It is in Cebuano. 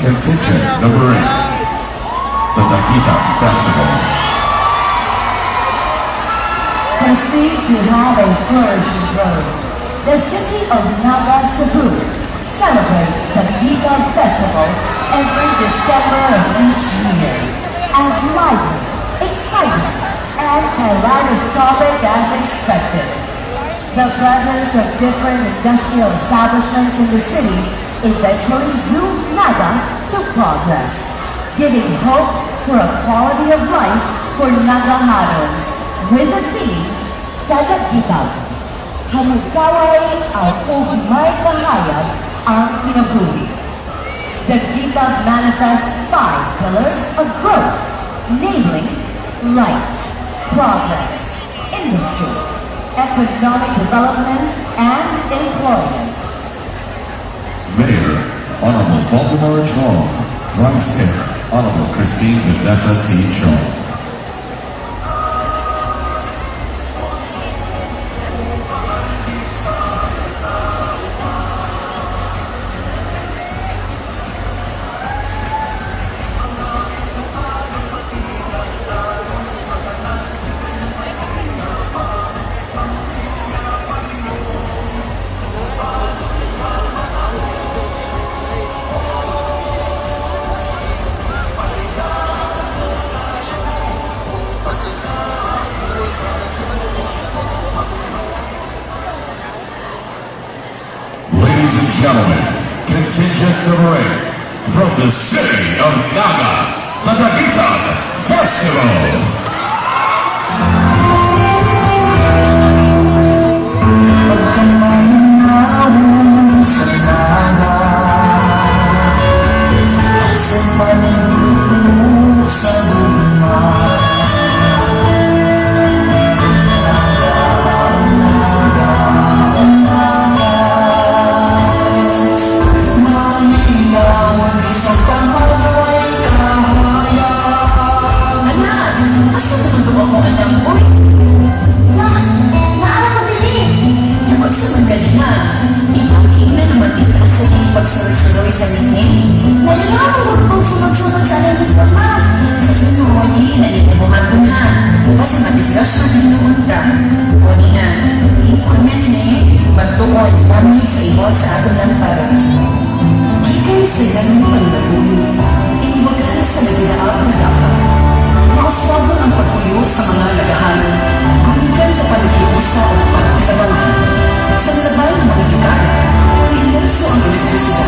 Contingent number 8, the Dagitab Festival. Perceived to have a flourishing growth, the city of Naga, Cebu celebrates the Dagitab Festival every December of each year as lively, exciting, and kaleidoscopic as expected. The presence of different industrial establishments in the city eventually zoomed Naga to progress, giving hope for a quality of life for Nagahanons with the theme "Sa Dagitab. Hamukaway ang ug may kahayag ang kinabuhi." The Dagitab manifests five pillars of growth, namely light, progress, industry, economic development, and employment. Mayor, Honorable Valdemar Chong. Vice Mayor, Honorable Christine Vanessa T. Chong. Ladies and gentlemen, contingent number 8 from the city of Naga, the Dagitab Festival. Pagkamananaw sa Naga, sa paligid sa gugma. Naga, Naga, Naga, Malinawon sa tamay kahayag. Anak, asa naman to akong anak, oy? Ma, naa ko diri. Unsa man ganiha? Imong na naman din ka sa iyong pagsuroy-suroy sa ringin. Nalingaw ang kong sunod-sunod sa ringin, ma. Sa sunod, dili na nitibuhaton ha. Basta madisgrasya hinuon ka. O niya, kunya ni, magtuon kami sa ibon sa atong lampara. Gikan sa ilang panlagoy, iniwagan sa naginaap nga dapat. Mauswagon ang pagpuyo sa mga lagahanon, gumikan sa panaghiusa o pagtinabangan. Sa nalabay ng mga dekada, tinulso ang elektrisidad.